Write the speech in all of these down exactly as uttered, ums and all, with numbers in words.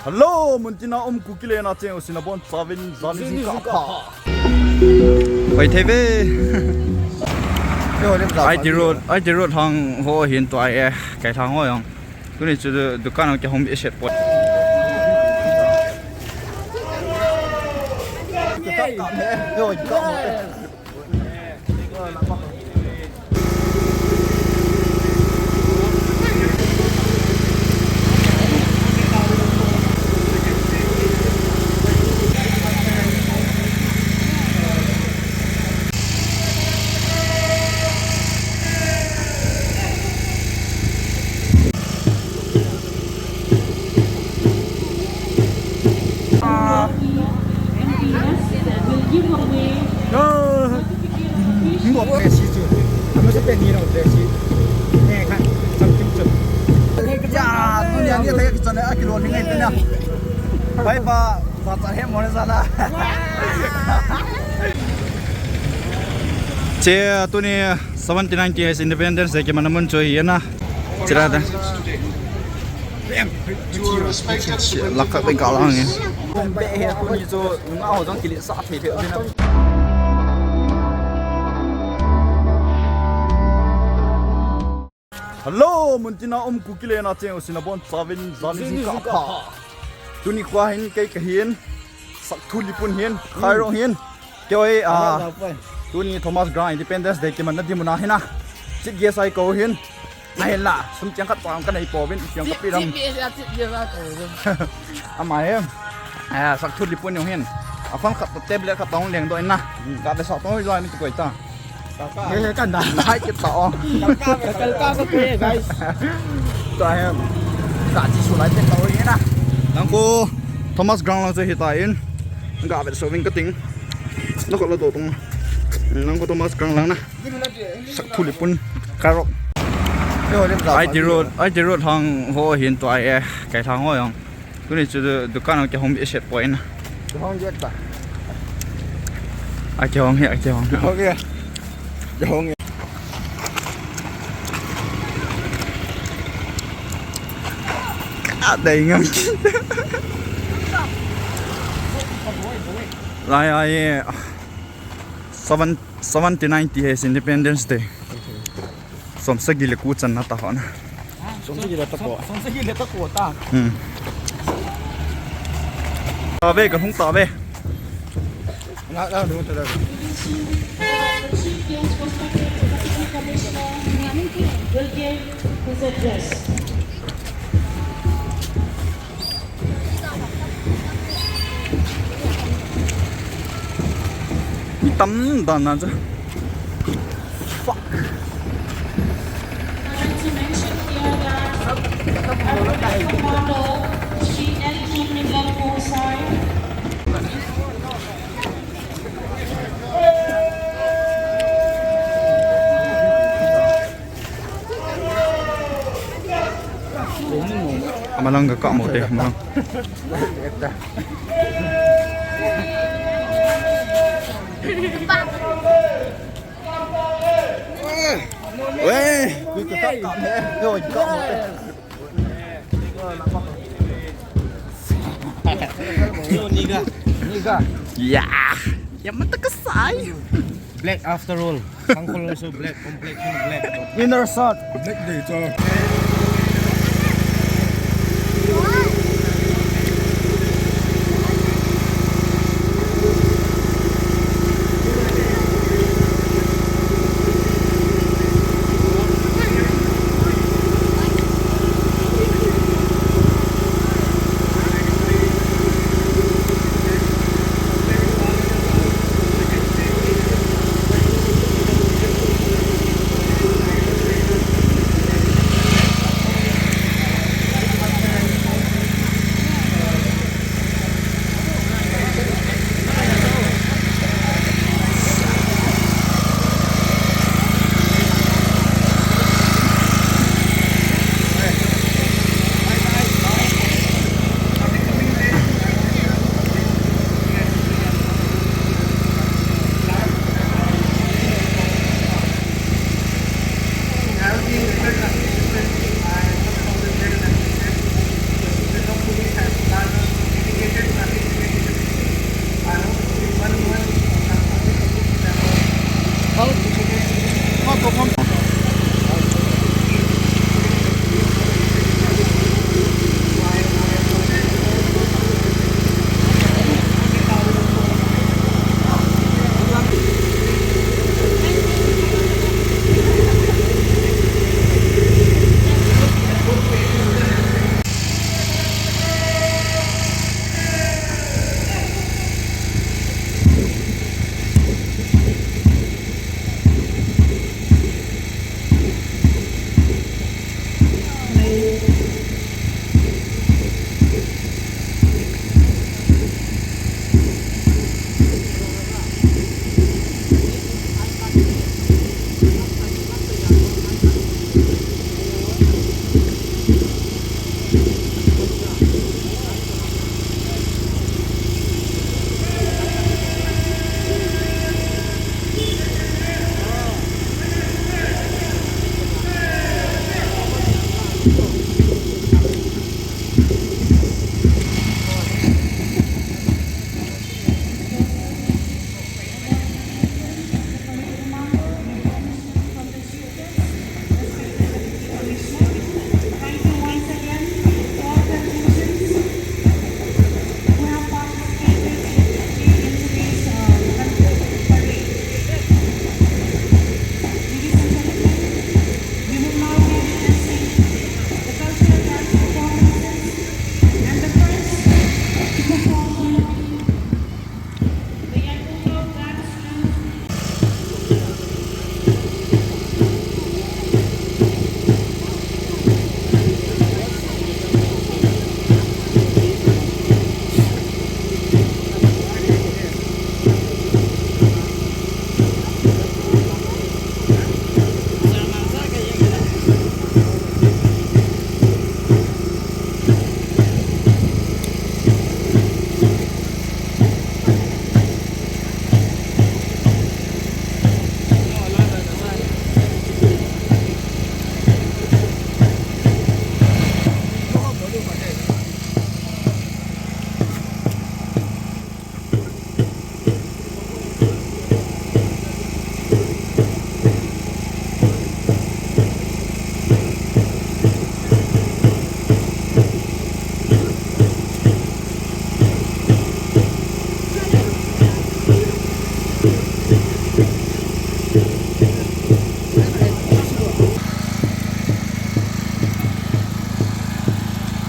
Hello, muntina um Kuki lena cheng u sina bon chavin jani jing ka pha. Oi thei ve. I T road, I T road hang ho hin tua e, kai thang ho jong. Tuni chu dukan hang ke home asset poi. Ngo pe si chu. Ama se pe ni lo pe si. Ne khan. Cham chim chu. Ya, tu ni ani thei ki chan a ki lo ni ngai te na. Bye bye. Sa sa he mo na sa la. Che, tuni seventy nine T H Independence Day ki mana mun chu hi na. Chira da. Lakha pe ka lang e. Be he ko ni chu nga ho jong kili sa the the na. Hello, muntina um Kuki lena cheng u sina bon chavin jani jing ka pha. Tuni khua hin kei ka hin, Sakthu Lipun hin, Khairong hin. Kei oi, ah, tuni Thomas Ground Independence Day ki mana di muna hina. Chief guest ai ko hin. Ahin la, sum chiang khat pang ka nei po vin, chiang ka pi lam. Ama he. Ah, Sakthu Lipun jong hin. A phone khat, tablet khat tong leng do na. Ka ve sa tong jo ni koi ta. He, he, kan da. Hai kit ta o. Kalka, kalka ko pe, guys. Tua hi. Ka chi su lai pen tau hi na. Nang ko Thomas Ground lang chu hi ta in. Ga ve so vin ka ting. Na ko la do tung. Nang ko Thomas Ground lang na. Sakthu Lipun. Karok. I T road, I T road hang ho hin tua e. Kai thang ho jong. Tuni chu dukan hang ke home asset poi na. Ke home je ta. A ke home hi, a ke home. Ke home. Ke home. A dai ngam. Lai ai. Seven, seventy nine T H Independence Day. Som sagi le ko channa ta ho na. Som sagi le ta ko. Som sagi le ta ko ta. Hmm. Ta ve, ka hung ta ve. Na, na, hung ta ve. Will give his address. Mi tam dan na chu. Fuck. I'd like to mention here that African Commando, Shri N T Minlal Khosai. Amalang ka kamo te, amalang. Weh, kui ka kamo te. Yo, nigga, nigga. Yeah. Yamata kasai. Black after all. Uncle also black, complexion black. Inner shirt. Black day, so.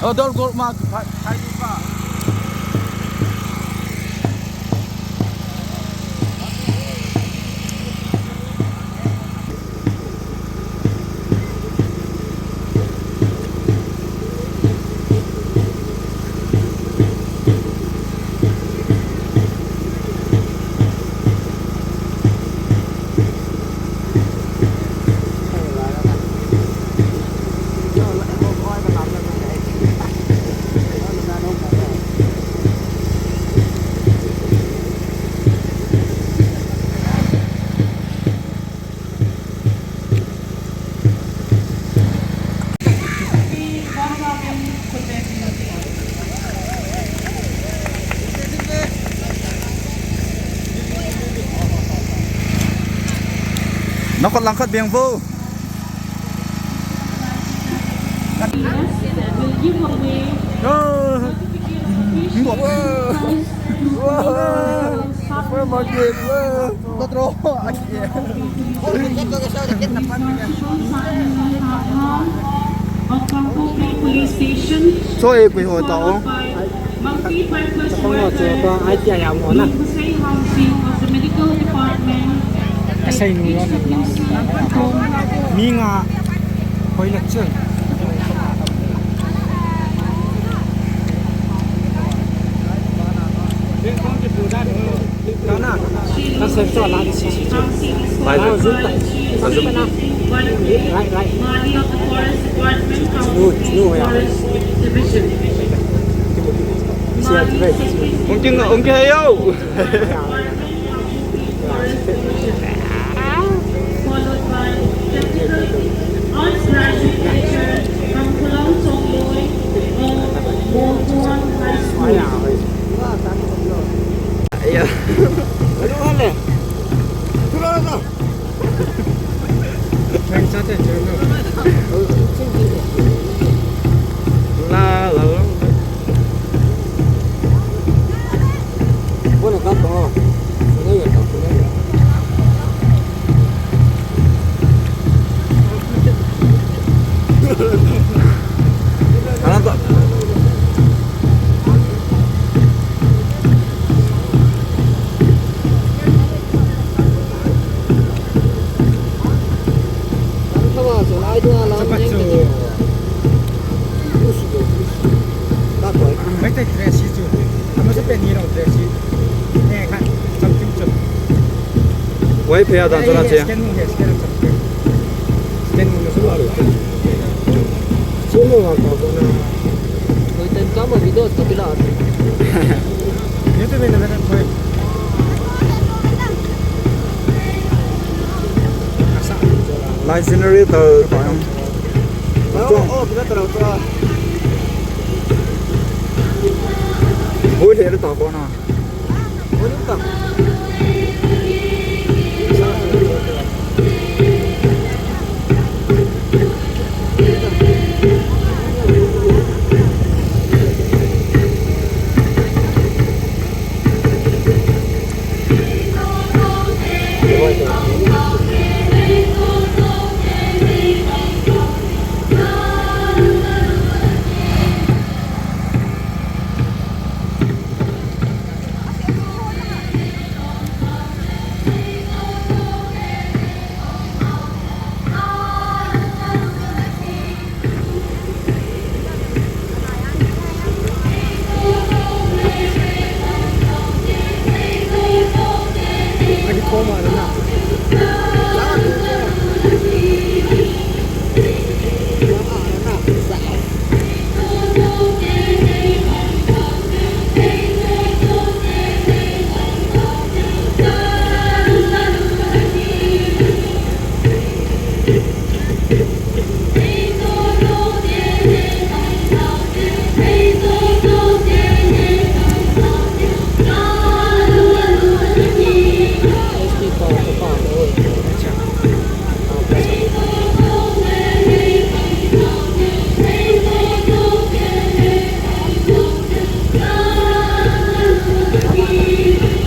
Odol gol ma phai, phai pa. Nakhut langkhat beng vo. Will give away. Oh. Whoa. Whoa. Whoa. Whoa. Police Station. Cho e kui ho ta o. Multi-purpose worker. Ai tia ya mo na. Hussein Housing of the Medical Department. Asai nu yo. Mi nga. Koi lecture. Lai zoom ta. Lai zoom ta na. Lai, lai. Chinu, chinu ya. Sia, sia. Ung king, ung king yo. Followed by technical arts graduate teacher from Kulon Songloi of Motuang High School. Iya. Aduh, ale. Turun tu. La, la, la. Bueno, tanto. Maitai dress hi chu. Amasa pen ni long dress hi. Eh, khan. Cham chim cham. Wai phe a dan chana che. Scan mo he, scan cham. Scan mo na su la lo. Scan mo wa ka ko na. Koi tan ka ma video to pila. YouTube na na koi. Lai scenery to pa. Hui le ta ko na.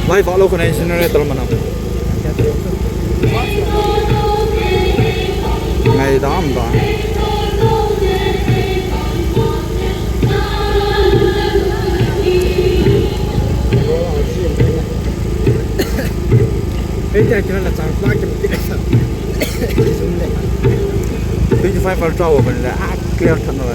Live a lo khun a generator man a. Ngai dam da. Twenty-five Ultra ho ban le, ah, clear than ho.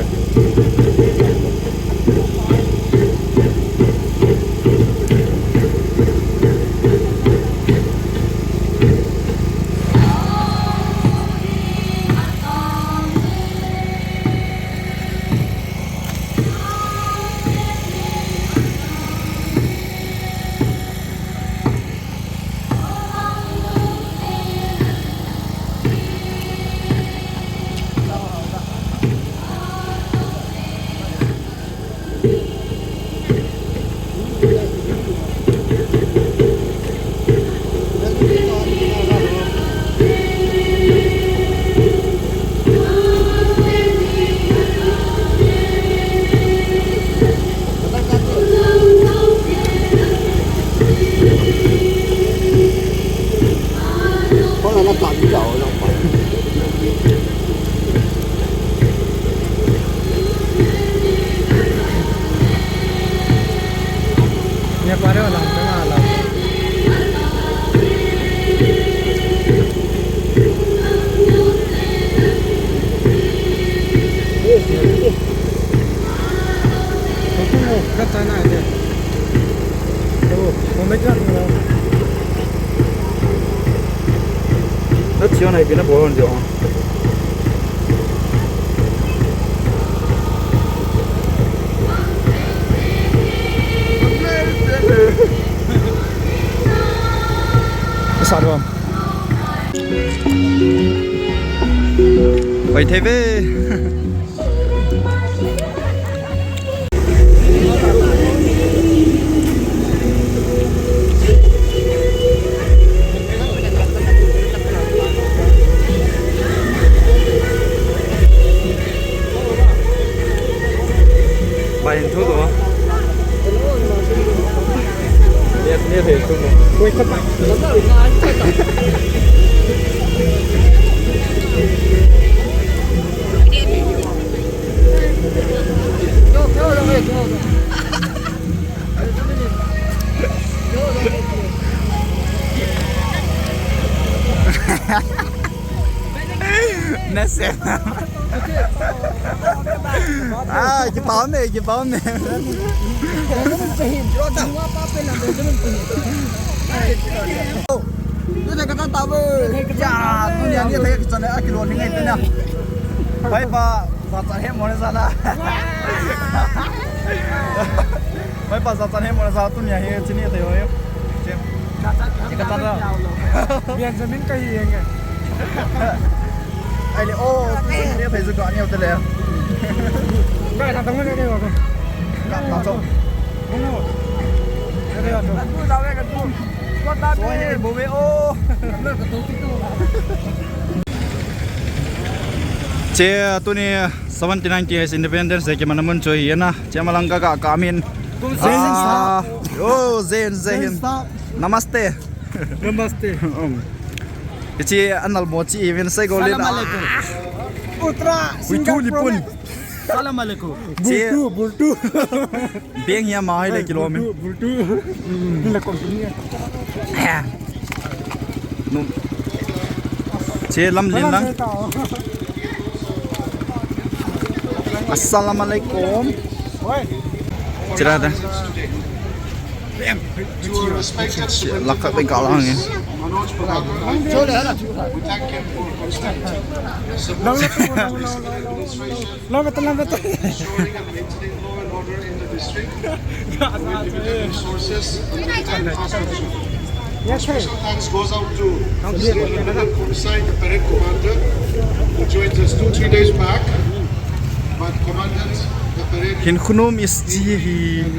Sa ro. Pai thei ve. Pai hin thu to. Nè, nè thei thu mo. Oi, ka pa. Nasa. Ah, kipau ne, kipau ne. Oh, tu dia kata tak apa. Ya, tu dia ni saya kecana kilo ni ngai tanya. Bye bye. Sa chan he mo le sa la. Bye bye, sa chan he mo le sa, tunia hi chini te yo. Che. Ka chan da. Benjamin ka hi yeng e. Ai le, oh, tu ni phai zu ka ni te le. Ka ta tang ne ne ko. Ka ta to. Ka ta to. Ka ta to. Oi, bo me o. Che, tuni seventy-nine years independence day kimang na mun chu hi na. Che, malang ka ka min. Ah, oh, Jai Hind, Jai Hind. Namaste. Namaste. Um. Che, anal mo chi even say golden. Salam alaikum. Ultra Singapore. Salam alaikum. Bultu, bultu. Beng hi ama hai le kilo me. Bultu, bultu. La company. Num. Che lam lin lang. Assalamu alaikum. Chira da. Che, lakha beng ka lang e. Manoj Puranik. We thank him for constant support and administration. Love it, love it. Ensuring and maintaining law and order in the district with limited resources and limited infrastructure. Yes, sir. Special thanks goes out to Sri Anil Khumsai, the parade commander, who joined us two, three days back. But commandant, the parade Hin khunum is chi hi.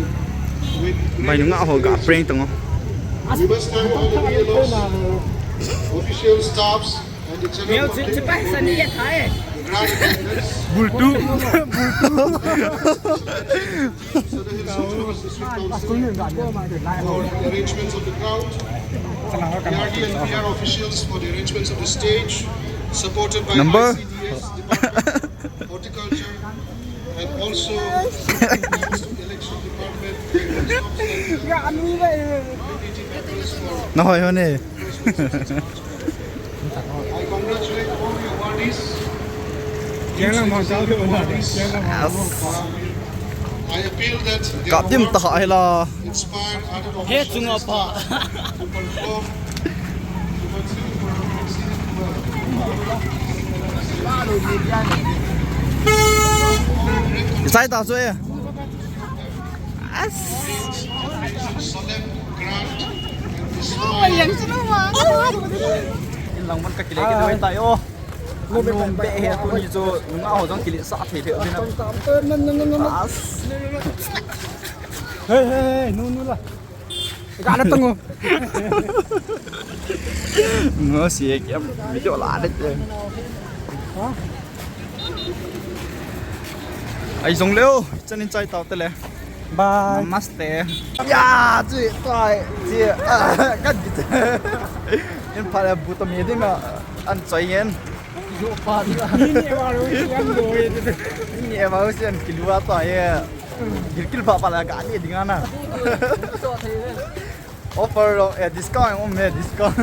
With great Bai nunga ho ga prank tong. We must thank all the B L Os, official staffs, Bultu. Bultu. Number. Na hoi hoi ne. I congratulate all the awardees. Kiang lang bang sao ke awardees. Kiang lang bang. Yes. I appeal that their work inspire other officials to perform, to continue performing well. Isai ta so e. As. In lang man ka kile ke doi tai o. Anu be he tu ni jo nunga ho jong kile sa thei thei na. As. Hey, hey, hey, nu, nu la. Ka na tango. Ngo si e kiam video la de. Ha? Ai jong leo, chanin chai tau te le. Bye. Namaste. Ya, chi tai, chi. Ah, kan di. In pha le bu to mi ding na an chai ngen. Ni ni wa ro si an do e. Ni e wa ro si an kilua ta ye. Gil kil pha pha la ka ni ding ana. Offer lo, eh, discount, um, eh, discount.